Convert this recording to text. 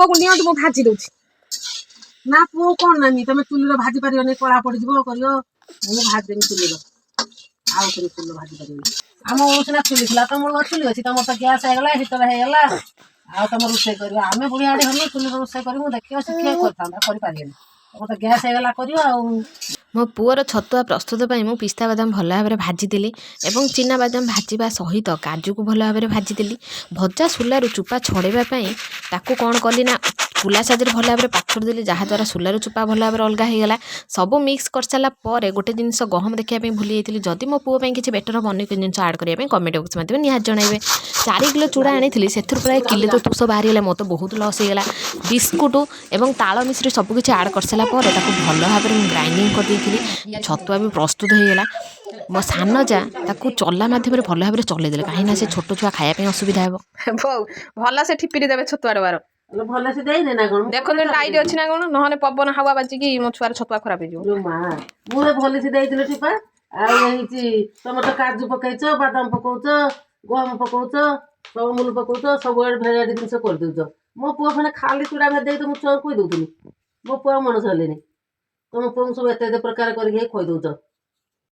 ପୁଅକୁ ନିଅନ୍ତୁ, ମୁଁ ଭାଜି ଦଉଛି। ନା, ପୁଅ କଣ ନାନି, ତମେ ଚୁଲିରେ ଭାଜି ପାରିବନି, କଳା ପଡିଯିବ କରିବ। ମୁଁ ଭାଜିଦେବି ଚୁଲିର, ଆଉ କେବେ ଚୁଲିରେ ଭାଜି ପାରିବନି। ଆମ ବେଳକୁ ସିନା ଚୁଲି ଥିଲା, ତମର କଣ ଚୁଲି ଅଛି? ତମର ତ ଗ୍ୟାସ୍ ହେଇଗଲା, ହିଟର ହେଇଗଲା, ଆଉ ତମର ରୋଷେଇ କରିବ। ଆମେ ବୁଢିଆଡି ହେଲୁ, ଚୁଲିରେ ରୋଷେଇ କରିବୁ, ଦେଖିବ ଶିଖିବ କରିଥାନ୍ତା, କରିପାରିବେନି। ତମର ତ ଗ୍ୟାସ୍ ହେଇଗଲା, କରିବ ଆଉ। ମୋ ପୁଅର ଛତୁଆ ପ୍ରସ୍ତୁତ ପାଇଁ ମୁଁ ପିସ୍ତା ବାଦାମ ଭଲ ଭାବରେ ଭାଜିଦେଲି ଏବଂ ଚିନା ବାଦାମ ଭାଜିବା ସହିତ କାଜୁକୁ ଭଲ ଭାବରେ ଭାଜିଦେଲି। ଭଜା ସୁଲାରୁ ଚୁପା ଛଡ଼େଇବା ପାଇଁ ତାକୁ କ'ଣ କଲି ନା, କୁଲା ସାହାଯ୍ୟରେ ଭଲ ଭାବରେ ପାଛୋଟି ଦେଲି, ଯାହାଦ୍ୱାରା ସୁଲାରୁ ଚୁପା ଭଲ ଭାବରେ ଅଲଗା ହେଇଗଲା। ସବୁ ମିକ୍ସ କରିସାରିଲା ପରେ ଗୋଟେ ଜିନିଷ ଗହମ ଦେଖିବା ପାଇଁ ଭୁଲି ଯାଇଥିଲି। ଯଦି ମୋ ପୁଅ ପାଇଁ କିଛି ବେଟର୍ ହେବ, ଅନ୍ୟ କିଛି ଜିନିଷ ଆଡ଼୍ କରିବା ପାଇଁ କମେଣ୍ଟ ବକ୍ସ ମାଧ୍ୟମରେ ନିହାତି ଜଣାଇବେ। 4 କିଲୋ ଚୁଡ଼ା ଆଣିଥିଲି, ସେଥିରୁ ପ୍ରାୟ କିଲେ ତ ତୁଷ ବାହାରିଗଲା। ମୋର ତ ବହୁତ ଲସ୍ ହେଇଗଲା। ବିସ୍କୁଟ ଏବଂ ତାଳ ମିଶ୍ରି ସବୁ କିଛି ଆଡ଼୍ କରିସାରିଲା ପରେ ତାକୁ ଭଲ ଭାବରେ ମୁଁ ଗ୍ରାଇଣ୍ଡିଙ୍ଗ କରିଦେଇଥିଲି। ଛତୁଆ ବି ପ୍ରସ୍ତୁତ ହେଇଗଲା। ମୋ ସାନ ଯା ତାକୁ ଚଲା ମାଧ୍ୟମରେ ଭଲ ଭାବରେ ଚଲେଇ ଦେଲେ, କାହିଁକିନା ସେ ଛୋଟ ଛୁଆ, ଖାଇବା ପାଇଁ ଅସୁବିଧା ହେବ। ବୋଉ, ଭଲ ସେ ଠିପିରି ଦେବେ ଛତୁଆ ଡବାର। ହେଲେ ଭଲ ସେ ଦେଇନି ନା କଣ? ଦେଖନ୍ତୁ, ଟାଇଟ୍ ଅଛି ନା କଣ, ନହେଲେ ପବନ ହାୱା ବାଜିକି ମୋ ଛୁଆର ଛତୁଆ ଖରାପ ହେଇଯିବ। ଲୋ ମା, ମୁଁ ଏ ଭଲସେ ଦେଇଥିଲି ଟିପା। ଆଉ ହେଇଛି, ତମେ ତ କାଜୁ ପକେଇଛ, ବାଦାମ ପକଉଛ, ଗହମ ପକଉଛ, ସବୁ ମୁଲ ପକଉଛ, ସବୁଆଡ଼େ ଭେରାଇଟି ଜିନିଷ କରିଦଉଛ। ମୋ ପୁଅ ଫେଣେ ଖାଲି ଚୁଡ଼ା ଭାଜି ଦେଇକି ତ ମୁଁ ଛୁଆଙ୍କୁ ଖୋଇ ଦଉଥିଲି। ମୋ ପୁଅ ମଣିଷ ହେଲେନି, ତମ ପୁଅଙ୍କୁ ସବୁ ଏତେ ଏତେ ପ୍ରକାର କରିକି ଖୋଇ ଦଉଛ।